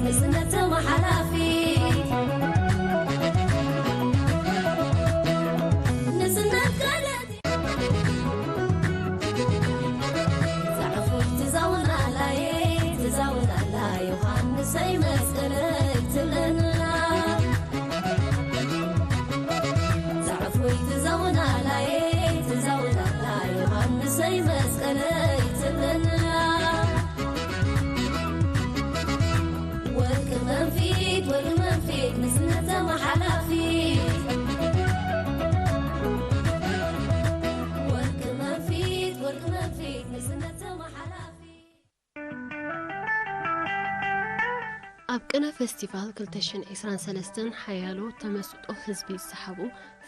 ንስነት ተመሓላፊ፣ ንስነት ካልእቲ፣ ዛዕፉይ ትዛውናላየ፣ ትዛውናላ ዮሃንሰይ መስቀለይ ትብለና። ዛዕፉይ ትዛውናላየ፣ ትዛውናላ ዮሃንሰይ መስቀለይ ትብለና። ወርቂ መንፊት፣ ወርቂ መንፊት፣ ንስነት ተመሓላፊት። ወርቂ መንፊት፣ ወርቂ መንፊት፣ ንስነት ተመሓላፊት። ኣብ ቅነ ፌስቲቫል ክልተ ሽሕን ዕስራን ሰለስተን ሓያሎ ተመስጦ ህዝቢ ዝሰሓቡ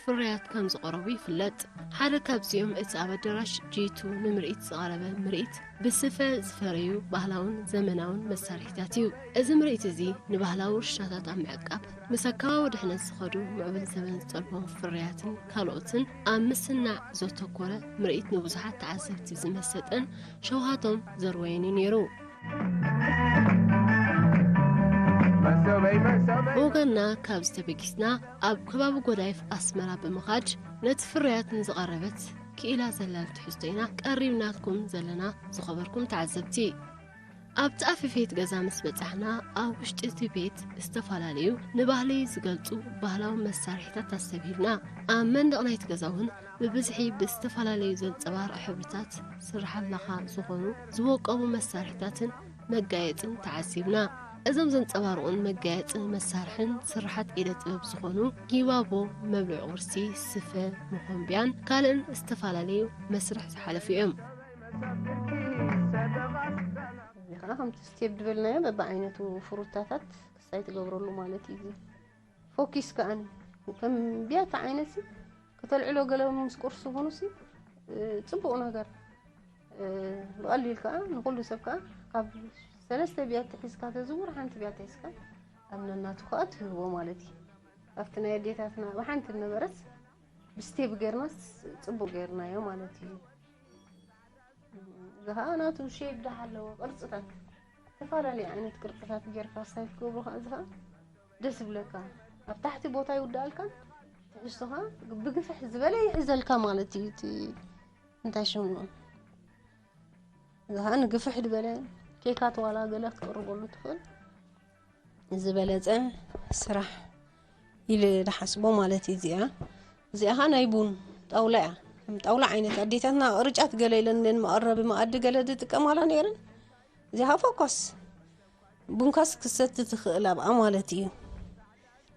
ፍርያት ከም ዝቐረቡ ይፍለጥ። ሓደ ካብዚኦም እቲ ኣብ ኣዳራሽ ጂቱ ንምርኢት ዝቐረበ ምርኢት ብስፈ ዝፈረዩ ባህላውን ዘመናውን መሳርሒታት እዩ። እዚ ምርኢት እዚ ንባህላዊ ውርሻታት ኣብ ምዕቃብ፣ ምስ ኣከባቢ ድሕነት ዝኸዱ ምዕቡል ዘበን ዝጠልቦም ፍርያትን ካልኦትን ኣብ ምስናዕ ዘተኮረ ምርኢት ንብዙሓት ተዓዘብቲ ዝመሰጠን ሸውሃቶም ዘርወየን እዩ ነይሩ። ብወገንና ካብ ዝተበጊስና ኣብ ከባቢ ጎዳይፍ ኣስመራ ብምኻድ ነቲ ፍርያት ንዝቐረበት ክኢላ ዘላል ትሕዝቶ ኢና ቀሪብናልኩም ዘለና ዝኸበርኩም ተዓዘብቲ። ኣብቲ ኣፊፌት ገዛ ምስ በጻሕና ኣብ ውሽጢ እቲ ቤት ዝተፈላለዩ ንባህሊ ዝገልጹ ባህላዊ መሳርሒታት ኣስተብሂልና። ኣብ መንደቕ ናይቲ ገዛ እውን ብብዝሒ ብዝተፈላለዩ ዘንጸባርቕ ሕብርታት ስርሓላኻ ዝኾኑ ዝወቀቡ መሳርሒታትን መጋየጽን ተዓዚብና። እዞም ዘንጸባርቑን መጋየጽን መሳርሕን ስርሓት ኢደ ጥበብ ዝኾኑ ጊባቦ፣ መብልዒ ቁርሲ፣ ስፈ፣ መኾንብያን ካልእን ዝተፈላለዩ መስርሕ ዝሓለፉ እዮም። እዚ ከዓ ከምቲ ስቴፕ ዝበልናዮ በብዓይነቱ ፍሩታታት ክሳይ ትገብረሉ ማለት እዩ። እዚ ፎኪስ ከኣኒ ከም ቢያቲ ዓይነት ሲ ከተልዕሎ ገለ ምስ ቁርሲ ይኹኑ ሲ፣ እ፣ ጽቡቕ ነገር፣ እ፣ ብቐሊል ከኣ ንኹሉ ሰብ ከኣ ካብ ሰለስተ ቢያቲ ሒዝካ ተዝውር ሓንቲ ቢያቲ ሒዝካ ኣብ ነናቱ ከኣ ትህቦ ማለት እዩ። ኣብቲ ናይ ኣዴታትና ብሓንቲ ነበረስ ብስቴፕ ጌርናስ ጽቡቕ ጌርናዮ ማለት እዩ። እዚ ኸዓ ናቱ ሼፕ ደኣ ኣለዎ፣ ቅርጽታት፣ ዝተፈላለዩ ዓይነት ቅርጽታት ጌርካ ስታይል ክትገብሮ ኸዓ እዚ ኸዓ ደስ ይብለካ። ኣብ ታሕቲ ቦታ ይውድኣልካ፣ ትሕዝቶ ኸዓ ብግፍሕ ዝበለ ይሕዘልካ ማለት እዩ። እቲ እንታይ ሽሙ እዚ ኸዓ ንግፍሕ ዝበለ ኬካት ዋላ ገለ ክትቅርበሉ ትኽእል። ዝበለጸ ስራሕ ኢለ ዝሓስቦ ማለት እዩ። እዚኣ፣ እዚኣ ኸዓ ናይ ቡን ጣውላ እያ። ከም ጣውላ ዓይነት ኣዴታትና ቅርጫት ገለ ኢለን እነን መቐረቢ መኣዲ ገለ ዝጥቀማላ ነይረን። እዚኣ ኸዓ ፎኮስ ቡንካስ ክሰቲ ትኽእል ኣብኣ ማለት እዩ።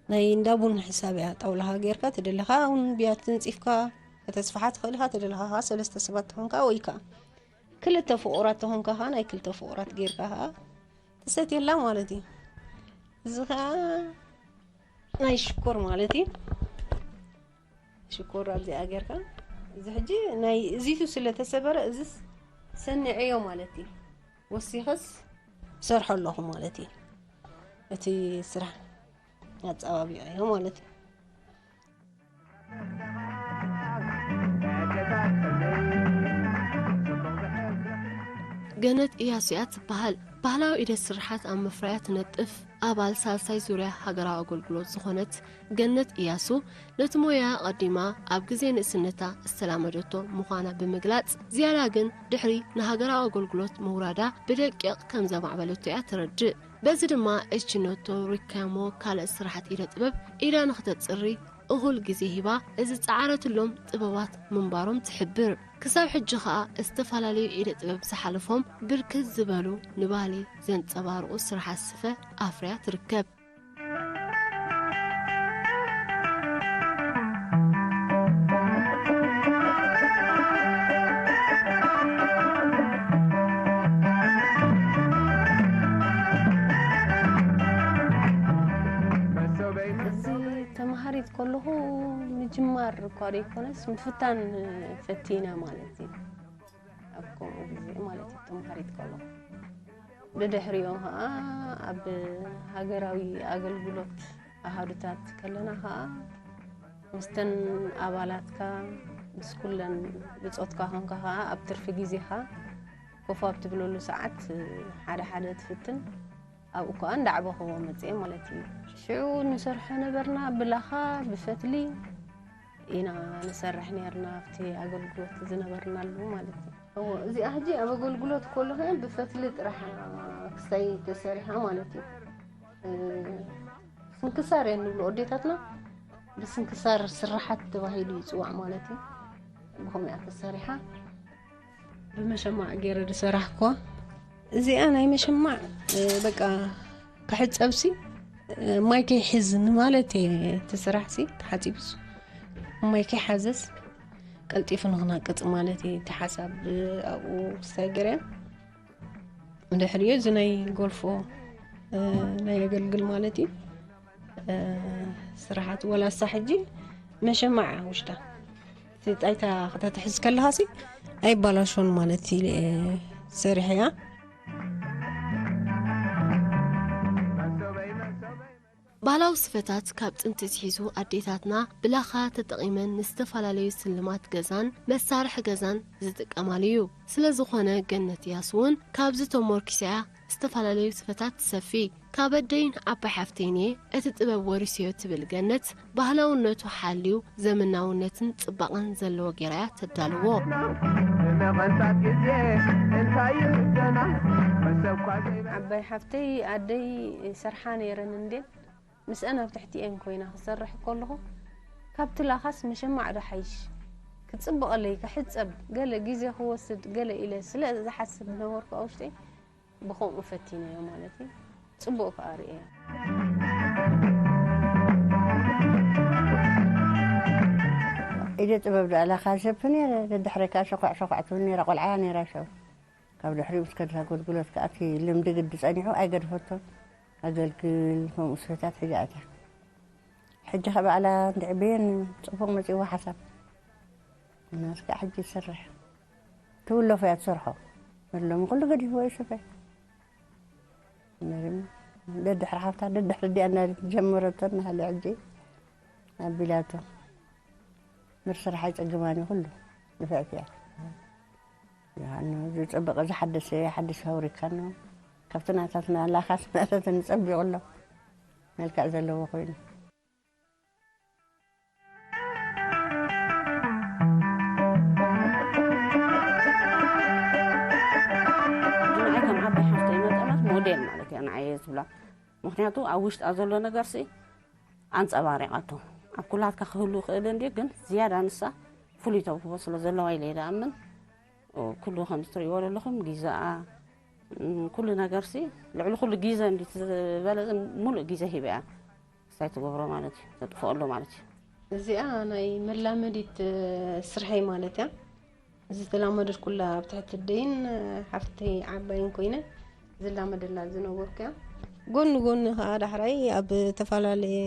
ናይ እንዳ ቡን ሕሳብ እያ። ጣውላኻ ጌርካ፣ ተደለኻ እውን ብያቲ ተንጺፍካ ከተስፍሓ ትኽእል ኢኻ። ተደለኻ ኸዓ ሰለስተ ሰባት ተኾንካ ወይ ከኣ ክልተ ፍቑራት ተኾንካ ኸዓ ናይ ክልተ ፍቑራት ጌርካ ኸዓ ትሰትየላ ማለት እዩ። እዚ ኸዓ ናይ ሽኮር ማለት እዩ። ሽኮር ኣብዚኣ ጌርካ፣ እዚ ሕጂ ናይ እዚቱ ስለ ተሰበረ፣ እዚስ ሰኒዐዮ ማለት እዩ። ወሲኸስ ሰርሖ ኣለኹ ማለት እዩ። እቲ ስራሕ ኣጸባቢቐዮ ማለት እዩ። ገነት እያሱ እያ ትበሃል። ባህላዊ ኢደ ስርሓት ኣብ ምፍራያ ትነጥፍ፣ ኣባል ሳልሳይ ዙርያ ሃገራዊ ኣገልግሎት ዝኾነት ገነት እያሱ፣ ነቲ ሞያ ኣቐዲማ ኣብ ግዜ ንእስነታ ዝተላመደቶ ምዃና ብምግላጽ፣ ዝያዳ ግን ድሕሪ ንሃገራዊ ኣገልግሎት ምውራዳ ብደቂቕ ከም ዘማዕበለቶ እያ ተረድእ። በዚ ድማ ኤችኖቶ፣ ሪካሞ፣ ካልእ ስራሓት ኢደ ጥበብ ኢዳ ንኽተጽሪ እኹል ግዜ ሂባ፣ እዚ ዝጸዓረትሎም ጥበባት ምንባሮም ትሕብር። ክሳብ ሕጂ ኸኣ ዝተፈላለዩ ኢደ ጥበብ ዝሓለፎም ብርክት ዝበሉ ንባህሊ ዘንጸባርቑ ስራሓት ስፈ ኣፍርያ ትርከብ። እዚ ተምሃሪት ከለኹ ምጅማር እኳ ዘይኮነስ ምፍታን ፈቲነ ማለት እዩ። ኣብ ከምኡ ግዜ ማለት እዩ ተምሃሪት ከለኹ። ብድሕሪኡ ኸዓ ኣብ ሃገራዊ ኣገልግሎት ኣሃዱታት ከለና ኸዓ ምስተን ኣባላትካ ምስ ኩለን ብጾትካ ኾንካ ኸዓ ኣብ ትርፊ ግዜኻ ኮፍ ኣብ ትብለሉ ሰዓት ሓደ ሓደ ትፍትን ኣብኡ ከኣ እንዳዕበኽዎ መጽኤ ማለት እዩ። ሽዑ ንሰርሖ ነበርና፣ ብላኻ ብፈትሊ ኢና ንሰርሕ ነርና፣ ኣብቲ ኣገልግሎት ዝነበርናሉ ማለት እዩ። እዎ፣ እዚኣ ሕጂ ኣብ ኣገልግሎት ከለኹ ብፈትሊ ጥራሕ ክስታይ ተሰሪሓ ማለት እዩ። እ፣ ስንክሳር እየን ንብሎ ኣዴታትና፣ ብስንክሳር ስራሓት ተባሂሉ ይጽዋዕ ማለት እዩ። ብኸምኡ እያ ተሰሪሓ። ብመሸማዕ ገይረ ዝሰራሕኩዋ። እዚኣ ናይ መሸማዕ፣ እ፣ በቃ ክሕጸብሲ፣ እ፣ ማይ ከይሕዝ ንማለት እየ እቲ ስራሕሲ ተሓጺቡስ። ማይ ከይሓዘስ ቀልጢፉ ንኽነቅጽ ማለት እዩ እቲ ሓሳብ፣ እ፣ ኣብኡ ክስታይ ገይረ። ድሕሪኡ እዚ ናይ ጎልፎ፣ እ፣ ናይ ኣገልግል ማለት እዩ። እ፣ ስራሓት ወላሳ ሕጂ መሸማዕ ውሽጣ እቲ ጣይታ ከተትሕዝ ከለኻሲ ኣይባላሾን ማለት እዩ፣ እ፣ ሰሪሐያ። ባህላዊ ስፈታት ካብ ጥንቲ ኣትሒዙ ኣዴታትና ብላኻ ተጠቒመን ንዝተፈላለዩ ስልማት ገዛን መሳርሒ ገዛን ዝጥቀማሉ እዩ። ስለ ዝኾነ ገነት ያስ እውን ካብዚ ተሞርኪሳ እያ ዝተፈላለዩ ስፈታት ትሰፊ። ካብ ኣደይን ዓባይ ሓፍተይን እየ እቲ ጥበብ ወሪሰዮ ትብል ገነት፣ ባህላውነቱ ሓልዩ ዘመናውነትን ጽባቐን ዘለዎ ጌራ እያ ተዳልዎ። ንመቐንታት ግዜ እንታይ ይምደና? መሰብኳ ዘይበ- ዓባይ ሓፍተይ ኣደይ ሰርሓ ነይረን እንዴ፣ ምስአን ኣብ ትሕቲኤን ኮይና ክሰርሕ ከለኹ፣ ካብቲ ላኻስ መሸማዕ ዶ ሓይሽ? ክጽብቐለይ፣ ክሕጸብ፣ ገለ ግዜ ክወስድ፣ ገለ ኢለ ስለ ዝሓስብ ነበርኩ ኣብ ውሽጠይ፣ ብኸምኡ ፈቲነዮ ማለት እዩ። ጽቡቕ ከኣ ርእየ። ኢደ ጥበብ ደኣ ላኻ ዝሸፍን ነይረ፣ ደድሕረይ ከኣ ሸኳዕ ሸኳዕ ትብል ነይራ፣ ቆልዓ እያ ነይራ ሸው። ካብ ድሕሪኡ ምስ ከድካ ኣገልግሎት ከኣ እቲ ልምዲ ግዲ ጸኒሑ ኣይገድፈቶን። ኣገልግል፣ ከምኡ ስፈታት ሒዛ ኣትያ። ሕጂ ከ ባዕላ እንድዒ በየን ጽቡቕ መጺእዋ ሓሳብ። እናስ ከኣ ሕጂ ይሰርሕ። ትውለፎ እያ ትሰርሖ። መሎሚ ኩሉ ገዲፍዎ እዩ ስፈ። መሪም ደድሕሪ ሓፍታ፣ ደድሕሪ ዲያ እናበለት ጀመረቶ እናሃለ ሕጂ ኣቢላቶ። ምር ስራሕ ኣይጸግማን እዩ ኩሉ። ንፍዕቲ እያ። ይሃኖ፣ ዝጸበቐ ዝሓደሰ ሓድሽ ኣውሪካኖ። ካብቲ ናታትና ላኻስ ናታትን ጸቢቑ ኣሎ። መልክዕ ዘለዎ ኮይኑ። ንዓይ ከም ዓባይ ሓፍተይ መጠናት ሞዴል ማለት እያ ንዓይ እየ ዝብላ። ምኽንያቱ ኣብ ውሽጣ ዘሎ ነገርሲ ኣንጸባሪቓቶ። ኣብ ኩላትካ ክህሉ ይኽእል እንድዩ፣ ግን ዝያዳ ንሳ ፍሉይ ተውህቦ ስለ ዘለዋ ኢለ እየ ዝኣምን። ኩሉ ከም እትርእይዎ ዘለኹም ግዜኣ፣ እም፣ ኩሉ ነገርሲ ልዕሊ ኩሉ ግዜ እንዲ ዝበለጸ ሙሉእ ግዜ ሂበ እያ። ክስታይ ትገብሮ ማለት እዩ፣ ተጥፍኦ ኣሎ ማለት እዩ። እዚኣ ናይ መላመዲት፣ እ፣ ስርሐይ ማለት እያ። ዝተላመደት ኩላ ኣብ ትሕቲ ደይን፣ እ፣ ሓፍተይ ዓባይን ኮይነ ዝላመደላ ዝነበርኩ እያ። ጎኒ ጎኒ ከኣ ዳሕራይ ኣብ ዝተፈላለየ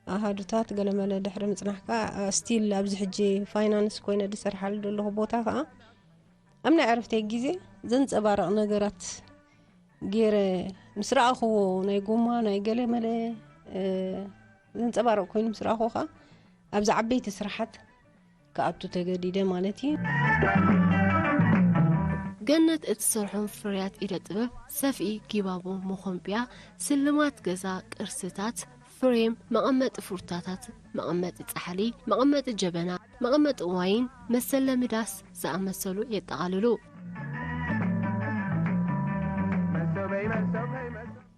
ኣሃዱታት ገለመለ ድሕሪ ምጽናሕካ፣ እ፣ ስቲል ኣብዚ ሕጂ ፋይናንስ ኮይነ ዝሰርሓሉ ዘለኹ ቦታ ከኣ ኣብ ናይ ዕረፍተይ ግዜ ዘንጸባርቕ ነገራት ገይረ ምስ ረኣኽዎ፣ ናይ ጎማ፣ ናይ ገለ መለ፣ እ፣ ዘንጸባርቕ ኮይኑ ምስ ረኣኽዎ ከኣ ኣብዚ ዓበይቲ ስራሓት ክኣቱ ተገዲደ ማለት እዩ። ገነት እትሰርሖም ፍርያት ኢደ ጥበብ፣ ሰፍኢ፣ ጊባቦ፣ መኾምቢያ፣ ስልማት ገዛ፣ ቅርስታት፣ ፍሬም፣ መቐመጢ ፍሩታታት፣ መቐመጢ ጻሕሊ፣ መቐመጢ ጀበና፣ መቐመጢ ዋይን፣ መሰለሚ ዳስ ዝኣመሰሉ የጠቓልሉ።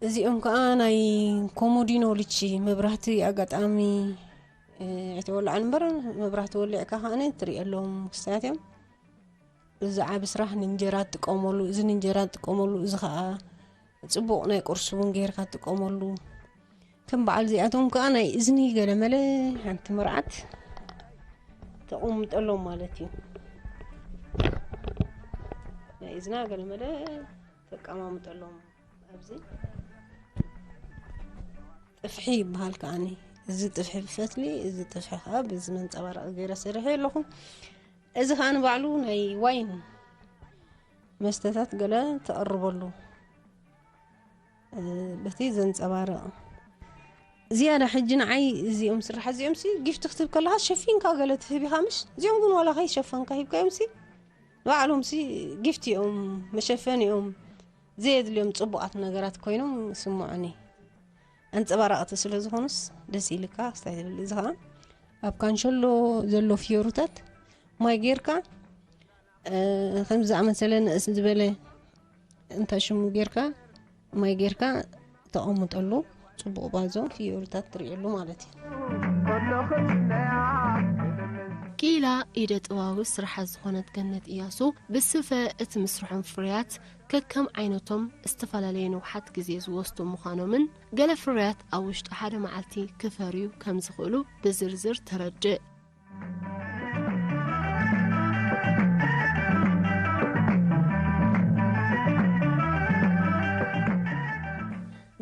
እዚኦም ከኣ ናይ ኮሞዲኖ ልቺ መብራህቲ ኣጋጣሚ፣ እ፣ ኣይተወልዓን እምበር መብራህቲ ወሊዕካ ከኣ ትሪኤሎም ክስታያት እዮም። እዚ ዓቢ ስራሕ ንእንጀራ ትጥቀመሉ፣ እዚ ንእንጀራ ትጥቀመሉ፣ እዚ ኸኣ ጽቡቕ ናይ ቁርሲ እውን ጌርካ ትጥቀመሉ። ከም በዓል እዚኣቶም ከኣ ናይ እዝኒ ገለመለ ሓንቲ መርዓት ተቐምጠሎም ማለት እዩ። ናይ እዝና ገለመለ ተቀማምጠሎም ኣብዚ። ጥፍሒ ይበሃል ከኣኒ። እዚ ጥፍሒ ብፈትሊ፣ እዚ ጥፍሒ ከኣ በዚ መንጸባረቒ ገይረ ሰሪሐ ኣለኹ። እዚ ከኣ ንባዕሉ ናይ ዋይን መስተታት ገለ ተቕርበሉ፣ እ፣ በቲ ዘንጸባርቕ። ዝያዳ ሕጂ ንዓይ እዚኦም ስራሕ እዚኦም ሲ ጊፍቲ ክትህብ ከለኻ ሸፊንካ ገለ ትህብ ኢኻ ምሽ? እዚኦም ግን ዋላ ከይሸፈንካ ሂብካዮም ሲ ንባዕሎም ሲ ጊፍቲ እዮም፣ መሸፈኒ እዮም። ዘየድልዮም ጽቡቓት ነገራት ኮይኖም ይስምዑኒ። ኣንጸባራቕቲ ስለ ዝኾኑስ ደስ ኢልካ ክስታይ ትብል። እዚ ኸኣ ኣብ ካንሸሎ ዘሎ ፍዮሩታት ማይ ጌርካ፣ እ፣ ከምዚ ዝኣመሰለ ንእስ ዝበለ እንታይ ሽሙ ጌርካ፣ ማይ ጌርካ ተቐምጠሉ። ጽቡቕ ባዞ ፍዮሩታት ትርእየሉ ማለት እዩ። ኪኢላ ኢደ ጥበባዊ ስራሓት ዝኾነት ገነት እያሱ ብስፈ እትምስርሖም ፍርያት ከከም ዓይነቶም ዝተፈላለየ ንውሓት ግዜ ዝወስዱ ምዃኖምን ገለ ፍርያት ኣብ ውሽጢ ሓደ መዓልቲ ክፈርዩ ከም ዝኽእሉ ብዝርዝር ተረድእ።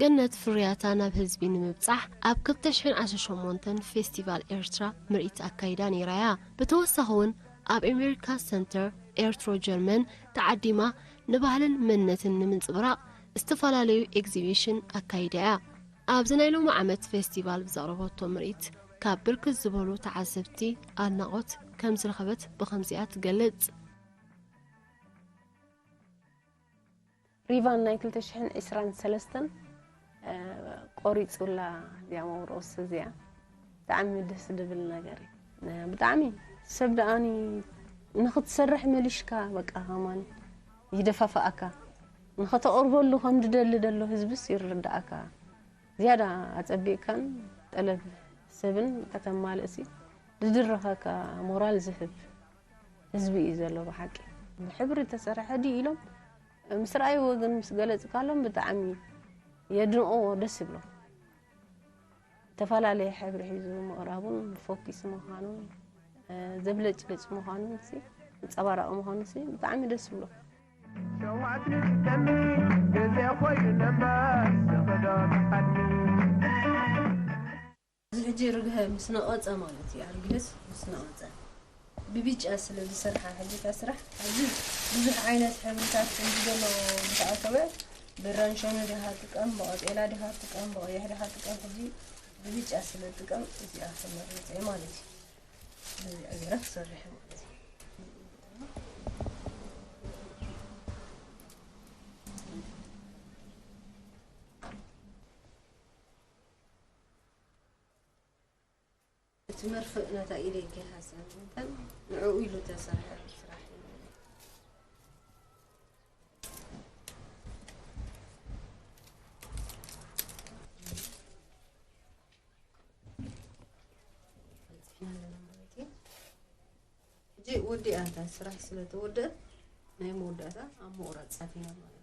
ገነት ፍርያታ ናብ ህዝቢ ንምብጻሕ ኣብ ክልተ ሽሕን ዓሰርተ ሸሞንተን ፌስቲቫል ኤርትራ ምርኢት ኣካይዳ ነይራ እያ። ብተወሳኺ እውን ኣብ ኤሜሪካ ሰንተር ኤርትሮ ጀርመን ተዓዲማ ንባህልን መንነትን ንምንጽብራቕ ዝተፈላለዩ ኤግዚቢሽን ኣካይዳ እያ። ኣብዚ ናይ ሎሚ ዓመት ፌስቲቫል ብዘቕረበቶ ምርኢት ካብ ብርክት ዝበሉ ተዓዘብቲ ኣድናቖት ከም ዝረኸበት ብኸምዚኣ ትገልጽ። ሪቫን ናይ ክልተ ሽሕን ዕስራን ሰለስተን፣ እ፣ ቆሪጹላ እዚኣ መብርኦስ እዚኣ። ብጣዕሚ ደስ ዝብል ነገር እዩ። እ፣ ብጣዕሚ ሰብ ደኣኒ ንኽትሰርሕ መሊሽካ በቃ ከማን ይደፋፍኣካ። ንኸተቕርበሉ ከም ዝደሊ ዘሎ ህዝብስ ይርድኣካ። ዝያዳ ኣጸቢቕካን ጠለብ ሰብን ከተማልእሲ ዝድርኸካ ሞራል ዝህብ ህዝቢ እዩ ዘሎ ብሓቂ። ብሕብሪ ተሰርሐ ድዩ ኢሎም ምስ ረኣይዎ ግን ምስ ገለጽካሎም ብጣዕሚ የድንቕዎ፣ ደስ ይብሎም። ዝተፈላለየ ሕብሪ ሒዙ ምቕራቡን ፎኪስ ምዃኑን፣ እ፣ ዘብለጭልጭ ምዃኑን ሲ፣ ኣንጸባራቒ ምዃኑ ሲ ብጣዕሚ ደስ ይብሎ። ሸውዓት ንስከሚ ግዜ ኮይኑ ነበር ስኽዶ ተቐድሚ። እዚ ሕጂ ርግሀ ምስ ነቐጸ ማለት እዩ። ኣርግህስ ምስ ነቐጸ ብቢጫ ስለ ዝሰርሓ ሕጂ እታ ስራሕ ኣብዚ ብዙሕ ዓይነት ሕብርታት ከምዚ ዘሎ ዝተኣከበ ብራንሸኑ ዲኻ ጥቀም፣ ብቐጤላ ዲኻ ጥቀም፣ ብቐይሕ ዲኻ ጥቀም፣ ሕጂ ብቢጫ ስለ ጥቀም እዚኣ ክመርጽ እየ ማለት እዩ። በዚኣ ገይረ ክሰርሕ ማለት እዩ። እቲ መርፍእ ነታ ኢደይ ከይሃሰ ምእንታን ንዕኡ ኢሉ ተሰርሐ ስራሕ እዩ። ሕጂ ወዲኣ እታ ስራሕ ስለ ተወደአት ናይ መወዳእታ ኣብ ምቑራፅ ፃፊና ማለት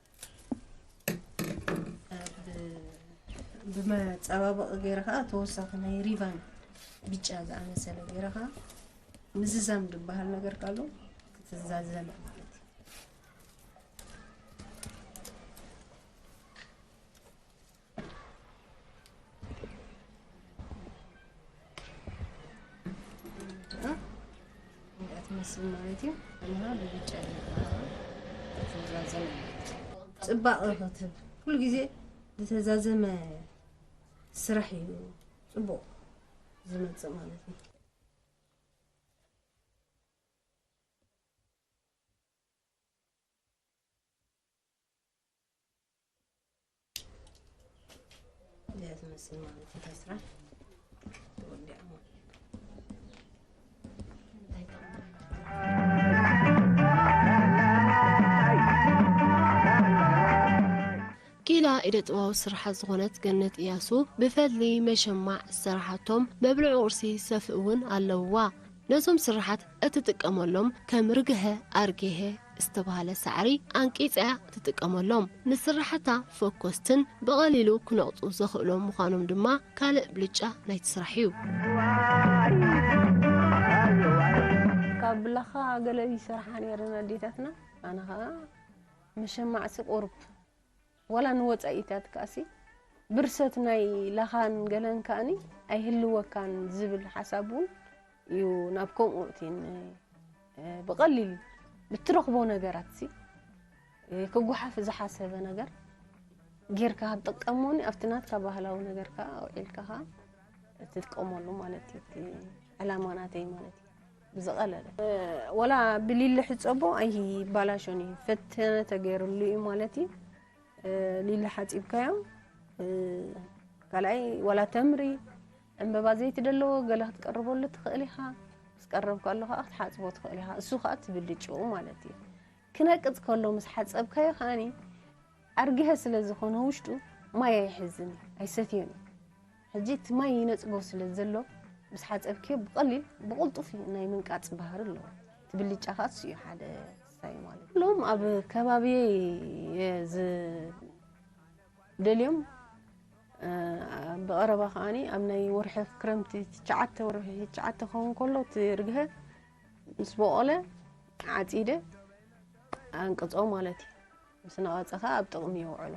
እዩ። ብ- ብመፀባበቒ ገይረ ከዓ ተወሳኺ ናይ ሪቫን ብጫ ዝኣመሰለ ገይረ ከዓ ምዝዛም ዝበሃል ነገር ካሎ ክትዛዘመ ማለት እዩ። ትመስል ማለት እዩ። ንሃ ብብጫ ፅባቐ ክትህብ ኩሉ ግዜ ዝተዛዘመ ስራሕ እዩ ፅቡቕ ዝመፅእ ማለት እዩ። እዚኣ ትመስል ማለት እዩ። እታ ስራሕ ተወዲኣ ማለት እዩ። እንታይ ጠቕመና? ኪኢላ ኢደ ጥበባዊ ስርሓት ዝኾነት ገነት እያሱ ብፈድሊ መሸማዕ ዝሰራሓቶም መብልዒ ቁርሲ ሰፍእ እውን ኣለውዋ። ነዞም ስርሓት እትጥቀመሎም ከም ርግሀ ኣርጌሀ ዝተባህለ ሳዕሪ ኣንቂጻ እያ ትጥቀመሎም። ንስርሓታ ፈኮስትን ብቐሊሉ ክነቕጹ ዘኽእሎም ምዃኖም ድማ ካልእ ብልጫ ናይቲ ስራሕ እዩ። ካብ ብላኻ ገለ ይሰርሓ ነይረን ኣዴታትና፣ ኣነ ኸኣ መሸማዕሲ ቁሩብ ዋላ ንወጻኢታት ከኣሲ ብርሰት ናይ ላኻን ገለን ከኣኒ ኣይህልወካን ዝብል ሓሳብ እውን እዩ ናብ ከምኡ እቲን፣ እ፣ ብቐሊል ብትረኽቦ ነገራት ሲ፣ እ፣ ክጓሓፍ ዝሓሰበ ነገር ጌርካ ክትጥቀሞኒ ኣብቲ ናትካ ባህላዊ ነገር ከኣ ኣውዒልካ ከኣ ትጥቀመሉ ማለት እዩ። እቲ ዕላማ ናተይ ማለት እዩ። ብዝቐለለ፣ እ፣ ወላ ብሊሊ ሕጸቦ ኣይባላሾን እዩ። ፈተነ ተገይርሉ እዩ ማለት እዩ። ሊሊ ሓጺብካዮ፣ ካልኣይ ዋላ ተምሪ፣ ዕምበባ ዘይትደለዎ ገለ ክትቀርበሉ ትኽእል ኢኻ። ምስ ቀረብካሉ ከዓ ክትሓጽቦ ትኽእል ኢኻ። እሱ ከዓ ትብልጭኡ ማለት እዩ። ክነቅጽ ከሎ ምስ ሓጸብካዮ ከዓኒ ኣርጊሀ ስለ ዝኾነ ውሽጡ ማይ ኣይሕዝን እዩ፣ ኣይሰትዮን እዩ። ሕጂ እቲ ማይ ይነጽጎ ስለ ዘሎ ምስ ሓጸብክዮ ብቐሊል ብቕልጡፍ ናይ ምንቃጽ ባህሪ ኣለዎ። ትብልጫ ከዓ እሱ እዩ ሓደ ሳይ ማለት እዩ። ሎም ኣብ ከባቢየይ ዝደልዮም ብቐረባ ከዓኒ ኣብ ናይ ወርሒ ክረምቲ ትሽዓተ ወርሒ ትሽዓተ ክኸውን ከሎ እቲ ርግሀ ምስ በቆለ ዓፂደ ኣንቅፆ ማለት እዩ። ምስ ነቐፀ ከዓ ኣብ ጥቕሚ የውዕሎ።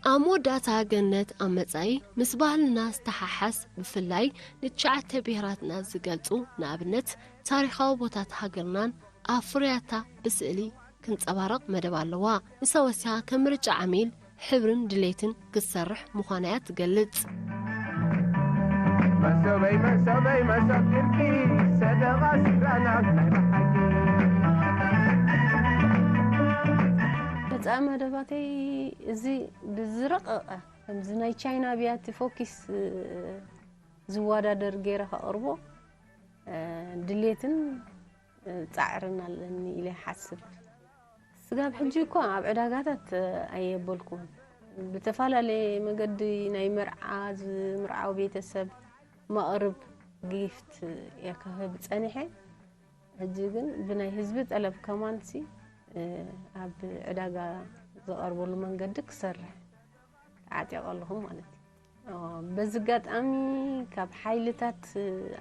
ኣብ መወዳእታ ገነት ኣብ መጻኢ ምስ ባህልና ዝተሓሓዝ ብፍላይ ንትሽዓተ ብሄራትና ዝገልጹ ንኣብነት ታሪኻዊ ቦታት ሃገርናን ኣብ ፍርያታ ብስእሊ ክንጸባረቕ መደብ ኣለዋ። ንሳ ወሲኻ ከም ምርጫ ዓሚል ሕብርን ድሌትን ክትሰርሕ ምዃና እያ ትገልጽ። መሶበይ መሶበይ መሶብ ግርጊ ሰደቓ ስድራና ናይ ብሓቂ ገጻ መደባተይ እዚ ብዝረቐቐ ከምዚ ናይ ቻይና ብያቲ ፎኪስ ዝወዳደር ገይረ ከቕርቦ ድሌትን ጻዕርን ኣለኒ ኢለ ይሓስብ። ስጋብ ሕጂ እኳ ኣብ ዕዳጋታት ኣየበልኩን። ብተፈላለየ መገዲ ናይ መርዓ ዝምርዓው ቤተሰብ መቕርብ ጊፍት እየ ክህብ ጸኒሐ። ሕጂ ግን ብናይ ህዝቢ ጠለብ ከማንሲ ኣብ ዕዳጋ ዝቐርበሉ መንገዲ ክሰርሕ ተዓጢቐ ኣለኹ ማለት እዩ። በዚ ኣጋጣሚ ካብ ሓይልታት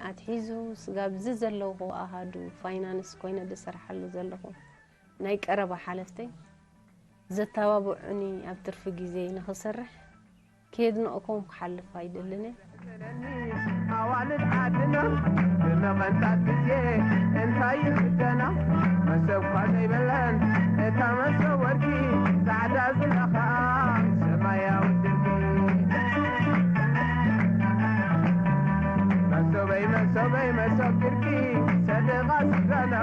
ኣትሒዙ ስጋብ እዚ ዘለኹ ኣሃዱ ፋይናንስ ኮይነ ዝሰርሓሉ ዘለኹ ናይ ቀረባ ሓለፍተይ ዘተባብዑኒ ኣብ ትርፊ ግዜ ንኽሰርሕ ከየድነቕኩም ክሓልፍ ኣይደልን እየ። ኣዋልድ ዓድና ብመቐንታት ግዜ እንታይ ይኽደና መሰብኳ ዘይብለን እታ መሰብ ወርቂ ጻዕዳ ዝለኻ ሰማያዊ ድርቂ መሶበይ መሶበይ መሶብ ግርቂ ሰደቓ ስጋና